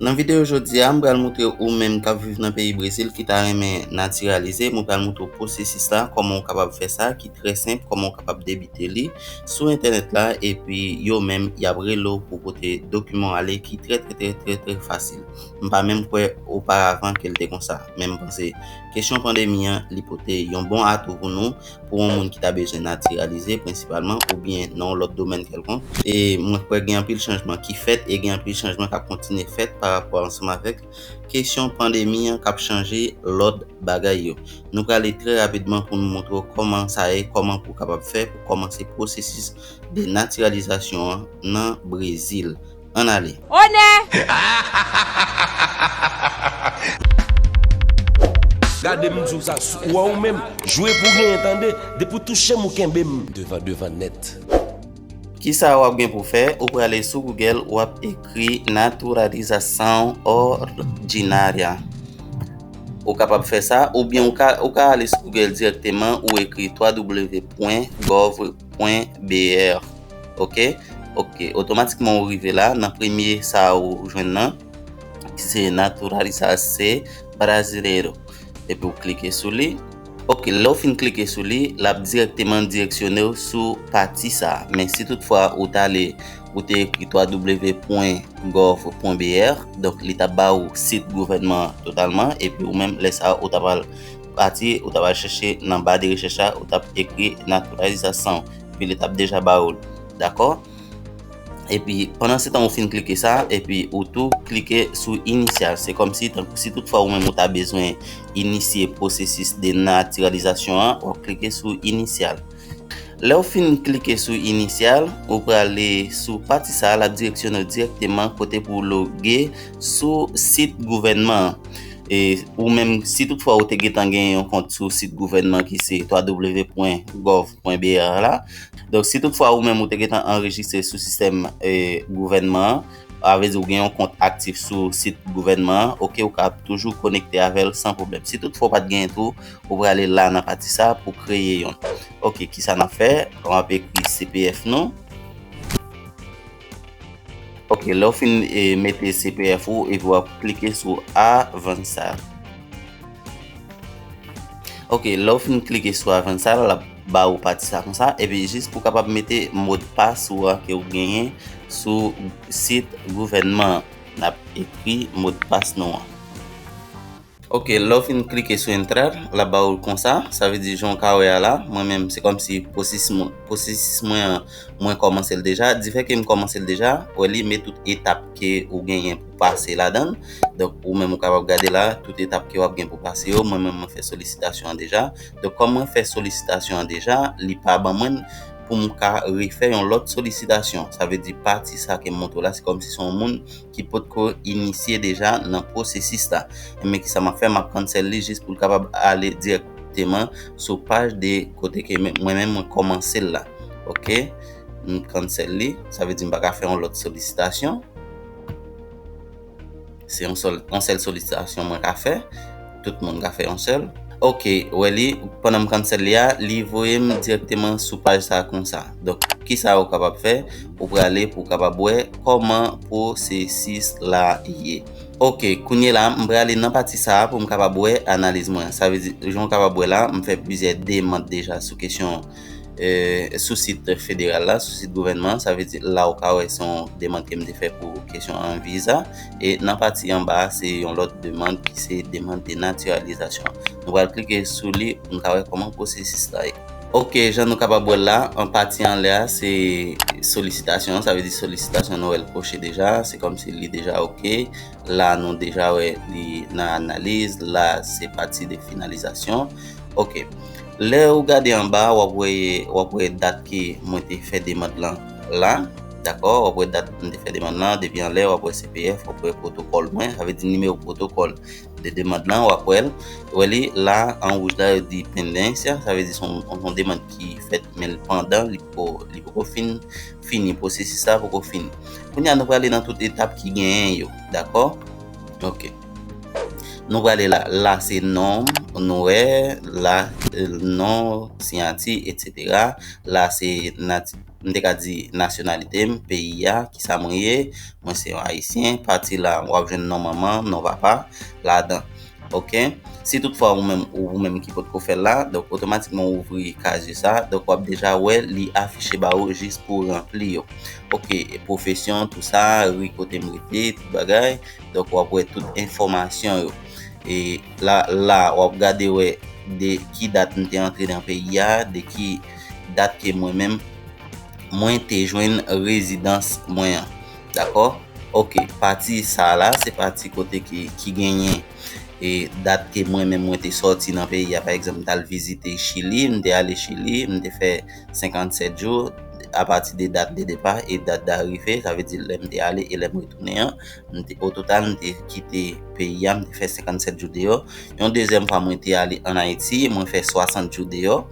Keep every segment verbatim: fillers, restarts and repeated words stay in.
Nan videyo jodi a, m pral moutre ou menm k ap viv nan peyi Brezil ki ta renmen natiralize, mwen pral moutre w pwosesis la, kòman w kapab fè sa, ki trè senp, kòman w kapab debite li sou entènèt la, epi yo menm y ap rele w pou pote dokiman w ale ki trè, trè, trè, trè, trè fasil. M pa menm kwè oparavan ke l te konsa, men m panse kesyon pandemi an, li pote yon bon atou pou nou, pou yon moun ki ta bezwen natiralize prensipalman oubyen nan yon lòt domèn kèlkonk. E mwen kwè gen anpil chanjman ki fèt e gen anpil chanjman k ap kontinye fèt pa rapò ansanm avèk kesyon pandemi an k ap chanje lòd bagay yo. Nou prale trè rapidman pou nou montre w kòman sa ye, kòman pou w kapab fè pou kòmanse pwosesis denatiralizasyon an nan Brezil. Ann ale! Onè! Gade m di w sa, ou wè ou menm, jwe pou w genyen tande, depi w touche m ou kenbe m devan devan nèt. Kisa w ap gen pou w fè? Ou prale sou Google, w ap ekri naturalização ordinária. Ou kapab fè sa, oubyen ou ka, ou ka ale sou Google dirèkteman, ou ekri w w w pwen gov pwen b r. Ok? Ok, otomatikman ou rive la, nan premye sa ou jwenn nan, ki se naturalizar ser brasileiro. Epi ou klike sou li. Ok, lè w fin klike sou li, l ap dirèkteman direksyone w sou pati sa. Men si toutfwa ou t ale, ou te ekri w w w pwen gov pwen b r, donk li t ap ba ou sit gouvènman an totalman, epi ou menm lè sa a, ou t ap al pati, ou t ap al chèche nan ba de rechèch la, ou t ap ekri naturalização, epi li t ap deja ba ou l. Dakò? Epi, pandan se tan ou fin klike sa, epi ou tou klike sou iniciar. Se kòmsi, tankou si toutfwa ou menm ou ta bezwen inisye pwosesis denatiralizasyon an, w ap klike sou iniciar. Lè w fin klike sou iniciar, ou prale sou pati sa a, l ap direksyone w dirèkteman kote pou w loge sou sit gouvènman an. E ou menm, si toutfwa ou te gentan gen yon kont sou sit gouvènman ki se w w w pwen gov pwen b r la, donk, si toutfwa ou menm ou te gentan anrejistre sou sistèm, e, gouvènman an, avèdi ou gen yon kont aktif sou sit gouvènman an, ok, ou ka toujou konekte avè l san pwoblèm. Si toutfwa ou pa t genyen tou, ou prale la nan pati sa pou kreye yon. Ok, kisa n ap fè? W ap ekri C P F nou. Ok, lè w fin, e, mete C P F ou, epi w ap klike sou avansa. Ok, lè w fin klike sou avansa, l ap ba ou pati sa konsa. Epi jis pou w kapab mete modpas ou a ke w genyen sou sit gouvènman an. N ap ekri modpas nou an. Ok, lè w fin klike sou entrar, l ap ba ou l konsa. Sa vle di, jan w ka wè a la, mwen menm, se kòmsi pwosesis mwen, pwosesis mwen an, mwen kòmanse l deja. Difè ke m kòmanse l deja, w wè li met tout etap ke ou genyen pou pase ladan l. Donk, ou menm ou kapab gade la, tout etap ke w ap gen pou pase yo. Mwen menm, mwen fè solisitasyon an deja. Donk, kòm mwen fè solisitasyon an deja, li pa ban mwen l pou m ka refè yon lòt solisitasyon. Sa vle di, pati sa ke m montre w la, se kòmsi se yon moun ki potko inisye deja nan pwosesis la. Men kisa m ap fè? M ap cancel li jis pou l kapab ale dirèkteman sou paj de kote ke men, mwen menm mwen kòmanse l la. Ok? M cancel li, sa vle di m pa ka fè yon lòt solisitasyon. Se yon sèl, yon sèl solisitasyon mwen ka fè. Tout moun ka fè yon sèl. Ok, w wè li, pandan m cancel li a, li voye m dirèkteman sou paj sa a konsa. Donk, kisa ou kapab fè? Ou prale pou w kapab wè kòman pwosesis la ye. Ok, kounye la, m prale nan pati sa a pou m kapab wè analiz mwen. Sa vle di, jan w kapab wè la, m fè plizyè demann deja sou kesyon, e, sou sit federal la, sou sit gouvènman an. Sa vle di, la ou ka wè se yon demann ke m te fè pou kesyon an viza. E nan pati anba a, se yon lòt demann ki se demann denatiralizasyon. Nou pral klike sou li pou n ka wè kòman pwosesis la ye. Ok, jan nou kapab wè l la, an pati anlè a, se solisitasyon, sa vle di solisitasyon nou wè l koche deja, se kòmsi li deja ok. La, nou deja wè li nan analiz, la, se pati de finalizasyon. Ok. Lè ou gade anba, w ap wè, w ap wè dat ke mwen te fè demann lan la. Dakò? W ap wè dat mwen te fè demann lan, depi anlè, w ap wè C P F, w ap wè pwotokòl mwen, sa vle di nimewo pwotokòl de demann lan, w ap wè l. Ou wè li la, an wouj la, yo di pendência, sa vle di se yon, yon demann ki fèt, men l pandan, li poko, li poko fin, fini, pwosesis la poko fini. Kounye a, nou prale nan tout etap ki genyen yo, dakò? Ok. Nou prale la, la se non, nou wè, la, e, non, siyati, etsetera. La se nati-, m te ka di nasyonalite m, peyi a, kisa mwen ye, mwen se yon Ayisyen, pati la, w ap jwenn non manman, non papa, ladan. Ok? Si toutfwa ou menm, ou, ou menm ki potko fè l la, donk otomatikman ou ouvri kazye sa, donk w ap deja wè li afiche ba ou jis pou ranpli yo. Ok, pwofesyon, tou sa, ri kote m rete, tout bagay, donk w ap wè tout enfòmasyon yo. E la, la, w ap gade wè de ki dat m te antre nan peyi a, de ki dat ke mwen menm, mwen te jwenn rezidans mwen an. Dakò? Ok, pati sa la, se pati kote ki, ki genyen e dat ke mwen menm mwen te sòti nan peyi a. Pa egzanp, m t al vizite Chili, m te ale Chili, m te fè senkannsèt jou, apati de dat de depa e dat darive, sa vle di lè m te ale e lè m retounen an, m te, o total, m te kite peyi a, m te fè senkannsèt jou deyò. Yon dezyèm fwa, mwen te ale ann Ayiti, mwen fè swasant jou deyò.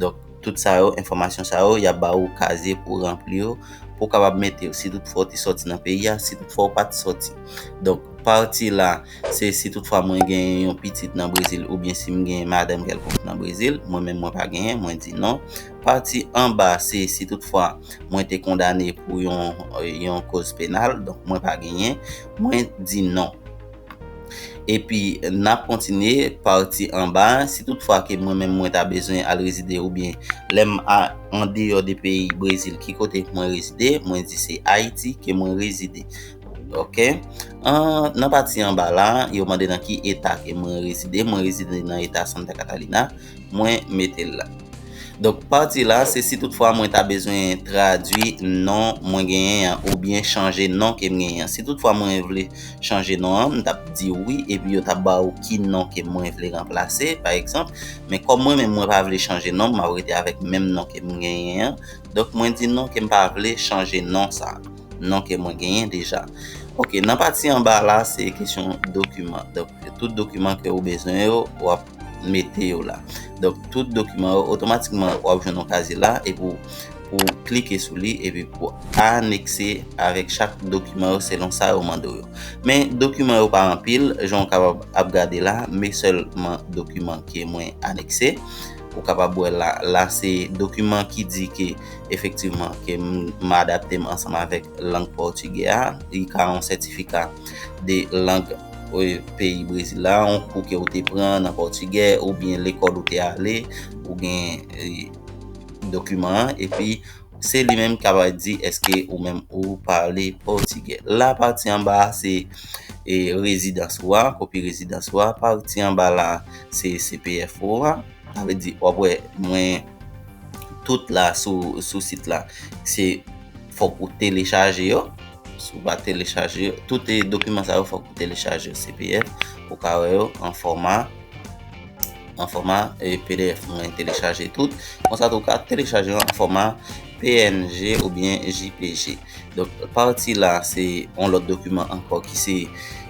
Donk, tout sa yo, enfòmasyon sa yo, y ap ba ou kazye pou ranpli yo, pou w kapab mete yo, si toutfwa w te sòti nan peyi a, si toutfwa w pa t sòti. Donk, pati la, se si toutfwa mwen gen yon pitit nan Brezil, oubyen si m gen madanm kèlkonk nan Brezil, mwen menm mwen pa genyen, mwen di non. Pati anba, se si toutfwa mwen te kondane pou yon, yon koz penal, donk mwen pa genyen, mwen di non. Epi, n ap kontinye pati anba, si toutfwa ke mwen menm mwen ta bezwen al rezide oubyen lè m a, andeyò de peyi Brezil, ki kote mwen rezide, mwen di se Ayiti ke mwen rezide. Ok? An, nan pati anba la, yo mande nan ki eta ke mwen rezide. Mwen rezide nan eta Santa Catalina. Mwen mete l la. Donk, pati la, se si toutfwa mwen ta bezwen tradui non mwen genyen an, oubyen chanje non ke m genyen an. Si toutfwa mwen vle chanje non an, m t ap di wi, epi yo t ap ba ou ki non ke mwen vle ranplase, pa egzanp. Men kòm mwen menm, mwen pa vle chanje non, m ap rete avèk menm non ke m genyen an. Donk, mwen di non ke m pa vle chanje non sa. Non ke mwen genyen deja. Ok, nan pati anba la, se kesyon dokiman. Donk, tout dokiman ke ou bezwen yo, w ap mete yo la. Donk, tout dokiman yo, otomatikman, w ap jwenn yon kazye la, epi w, pou w klike sou li, epi pou anekse avèk chak dokiman yo selon sa yo mande w yo. Men, dokiman yo pa anpil, jan w kapab ap gade la, men sèlman dokiman ke mwen anekse. Ou kapab wè la, la se dokiman ki di ke, efektivman, ke m, m adapte m ansanm avèk lang pòtigè a. Li ka yon sètifika de lang, e, peyi Brezil la, yon kou ke w te pran nan pòtigè, oubyen lekòl ou te ale, ou gen, e, dokiman an, epi se li menm ki ap di èske ou menm ou pale pòtigè. La, pati anba a, se, e, rezidans ou a, kopi rezidans ou a. Pati anba la, se C P F ou a. Sa vle di, w ap wè, mwen, tout la sou, sou sit la, se fòk ou telechaje yo. Si w pa telechaje yo, tout, e, dokiman sa yo, fòk ou telechaje yo. C P F, ou ka wè yo an fòma, an fòma, e, P D F. Mwen telechaje tout. Konsa tou, ou ka telechaje yo an fòma P N G oubyen J P G. Donk, pati la, se yon lòt dokiman ankò ki se,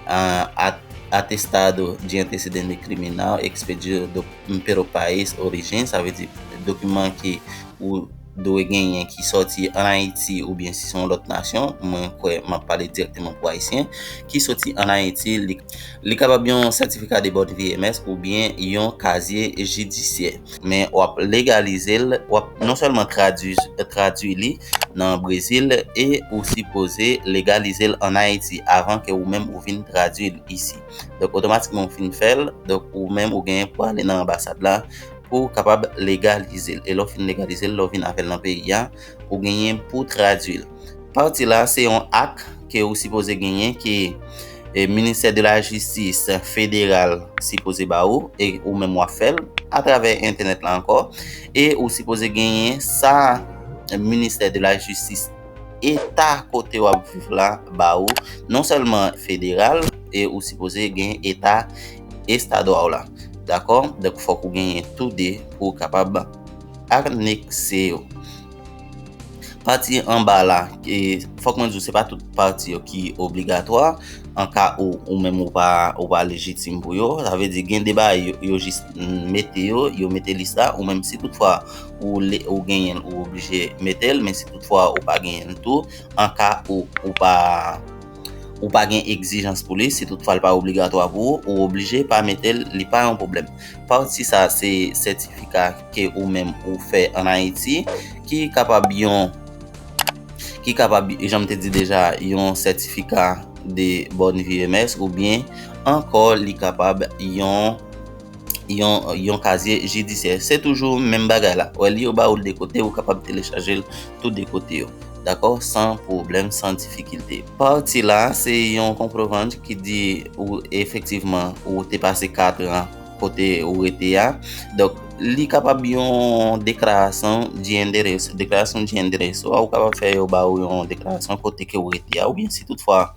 a, at-, Atestado de Antecedente Criminal Expedido do, Pero País Origem, sa vle di dokiman ke ou dwe genyen ki sòti ann Ayiti oubyen si se yon lòt nasyon, mwen kwè m ap pale dirèkteman pou Ayisyen, ki soti ann Ayiti, li, li kapab yon sètifika de bonne vie, M S, oubyen yon kazye jidisyè. Men w ap legalize l, w ap non sèlman tradui, tradui li nan Brezil e ou sipoze legalize l ann Ayiti avan ke ou menm ou vin tradui l isi. Donk, otomatikman ou fin fè l, donk ou menm ou genyen pou ale nan anbasad la pou w kapab legalize l. E lè w fin legalize l, lè w vin avè l nan peyi a, ou genyen pou tradui l. Pati la, se yon ak ke ou sipoze genyen ke, e, Ministè de la Jistis federal sipoze ba ou, e ou menm w ap fè l atravè entènèt la ankò, e ou sipoze genyen sa Ministè de la Jistis eta kote w ap viv la ba ou, non sèlman federal, e ou sipoze gen eta estado a w la. Dakò? Donk, fòk ou genyen tou de pou w kapab anekse yo. Pati anba la, e, fòk mwen di w, se pa tout pati yo ki obligatwa. An ka ou, ou menm ou pa, ou pa lejitim pou yo, sa vle di gen de bagay yo, yo jis mete yo, yo mete lis la, ou menm si toutfwa ou le, ou genyen l, ou oblije mete l, men si toutfwa ou pa genyen l tou, an ka ou, ou pa, ou pa gen egzijans pou li, si toutfwa l pa obligatwa pou ou, ou oblije pa mete l, li pa yon pwoblèm. Pati sa se sètifika ke ou menm ou fè ann Ayiti, ki kapab yon, ki kapab, jan m te di deja, yon sètifika de bonne vie M S, oubyen ankò li kapab yon yon, yon kazye jidisyè. Se toujou menm bagay la. Wè li, yo ba ou l de kote, ou kapab telechaje l tou de kote yo. Dakò? San pwoblèm, san difikilte. Pati la, se yon konpwovann ki di ou efektivman ou te pase kat an kote ou rete a. Donk, li kapab yon deklarasyon de endereso. Deklarasyon de endereso a, ou kapab fè yo ba ou yon deklarasyon kote ke ou rete a, oubyen si toutfwa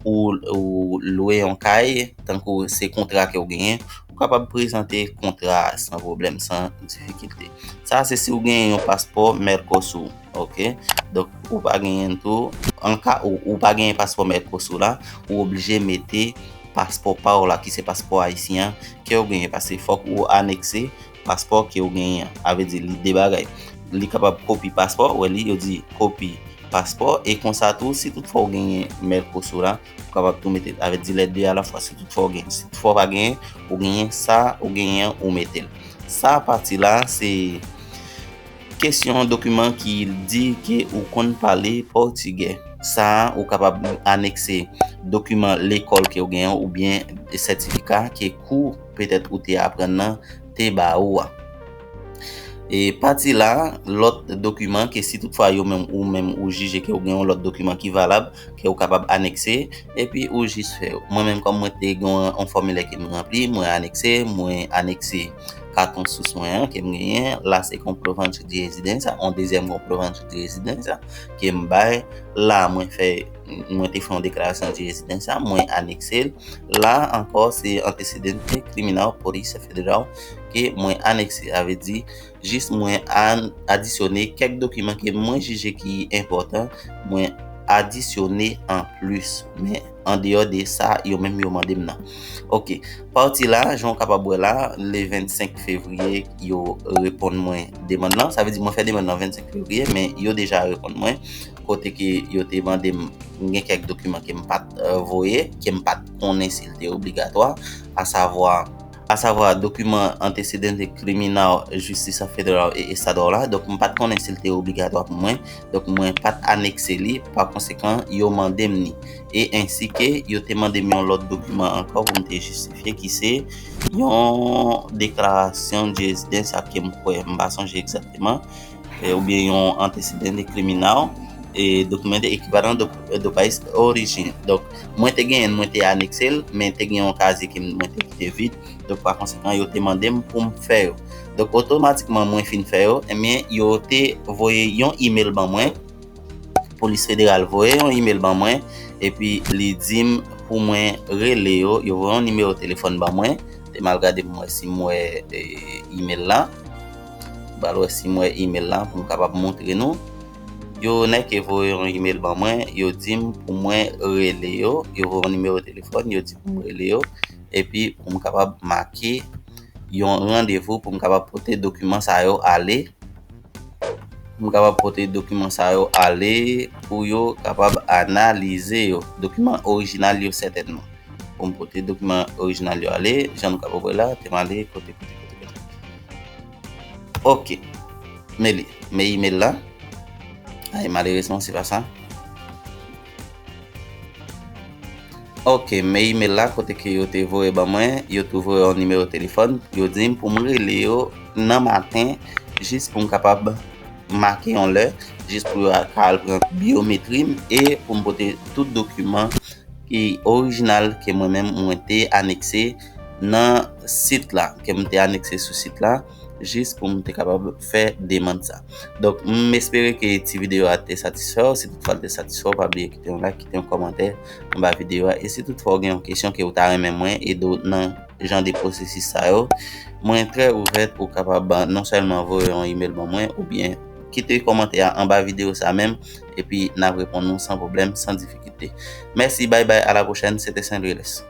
ou, ou lwe yon kay, tankou se kontra ke ou genyen, ou kapab prezante kontra a san pwoblèm, san difikilte. Sa se si ou genyen yon paspò Mercosur, oke? Donk, ou pa genyen tou, an ka ou, ou pa genyen paspò Mercosur la, ou oblije mete paspò pa w la, ki se paspò ayisyen an, ke ou genyen, paske fòk ou anekse paspò ke ou genyen an. A vle di, li de bagay. Li kapab kopi paspò, wè li, yo di kopi paspò, e konsa tou, si toutfwa ou genyen Mercosur la, ou kapab tou mete l. A vle di, lè de alafwa, si toutfwa ou genyen. Si toutfwa ou pa genyen, ou genyen sa, ou genyen an, ou mete l. Sa pati la, se kesyon dokiman ki di ke ou konn pale pòtigè. Sa a, ou kapab anekse dokiman lekòl ke ou genyen oubyen sètifika ke kou petèt ou te aprann nan te ba ou a. E pati la, lòt dokiman ke si toutfwa yo menm ou menm ou jije ke ou gen yon lòt dokiman ki valab, ke ou kapab anekse, epi ou jis fè yo. Mwen menm, kòm mwen te gen yon, yon fòmilè ke m ranpli, mwen anekse, mwen anekse katon sous mwen an ke m genyen. La, se konpwovann de rezidans, yon dezyèm konpwovann de rezidans ke m bay. La, mwen fè, mwen te fè yon deklarasyon de rezidans, mwen anekse l. La ankò, se antesedante kriminal, polis federal ke mwen anekse. Sa vle di, jis mwen an, adisyone kèk dokiman ke mwen jije ki enpòtan, mwen adisyone anplis. Men andeyò de sa, yo menm yo mande m nan. Oke, pati la, jan w kapab wè la, le vennsenk fevriye, yo reponn mwen demann lan. Sa vle di mwen fè demann lan vennsenk fevriye, men yo deja reponn mwen. Kote ke yo te mande m, gen kèk dokiman ke m pa t, eh, voye, ke m pa t konnen si l te obligatwa, asavwa, asavwa dokiman antesedante kriminal, jistis federal e estadò la. Donk, m pa t konnen si l te obligatwa pou mwen. Donk, mwen pa t anekse li. Pa konsekan, yo mande m ni. E ensi ke yo te mande m yon lòt dokiman ankò pou m te jistifye, ki se yon deklarasyon de rezidans a ke m kwè, m pa sonje egzakteman, eh, oubyen yon antesedante kriminal, e dokiman de ekivalan do, do pais origem. Donk, mwen te genyen, mwen te anekse l, men te gen yon kazye ke mwen te kite vid. Donk, pa konsekan, yo te mande m pou m fè yo. Donk, otomatikman, mwen fin fè yo, ebyen, yo te voye yon imèl ban mwen, polis federal voye yon imèl ban mwen, epi li di m pou mwen rele yo, yo voye yon nimewo telefòn ban mwen, te m al gade pou m wè si m wè, eh, imèl la. M pral wè si m wè imèl la pou m kapab montre nou. Yo nèk voye yon imèl ban mwen, yo di m pou mwen rele yo, yo voye yon nimewo telefòn, yo di pou m rele yo, epi pou m kapab make yon randevou pou m kapab pote dokiman sa yo ale, pou m kapab pote dokiman sa yo ale pou yo kapab analize yo. Dokiman orijinal yo sètènman. Pou m pote dokiman orijinal yo ale, jan nou kapab wè la, te m ale kote, kote, kote, kote. Oke. Men li, men imèl la. Ay, malerezman, se pa sa. Oke, men imèl la, kote ke yo te voye ban mwen, yo tou voye yon nimewo telefòn, yo di m pou m rele yo nan maten, jis pou m kapab make yon lè, jis pou yo ka al pran byometri m e pou m pote tout dokiman ki orijinal ke mwen menm mwen te anekse nan sit la, ke m te anekse sou sit la, jis pou m te kapab fè demann sa. Donk, m espere ke ti videyo a te satisfè w. Si toutfwa l te satisfè w, pa bliye kite yon like, kite yon kòmantè anba videyo a. E si toutfwa w gen yon kesyon ke w ta renmen mwen ede w nan jan de pwosesis sa yo, mwen trè ouvè pou w kapab non sèlman voye yon imèl ban mwen, oubyen kite kòmantè a anba videyo sa menm, epi n ap reponn ou san pwoblèm, san difikilte. Mèsi, bay bay, a la pwochèn, se te Sendreles.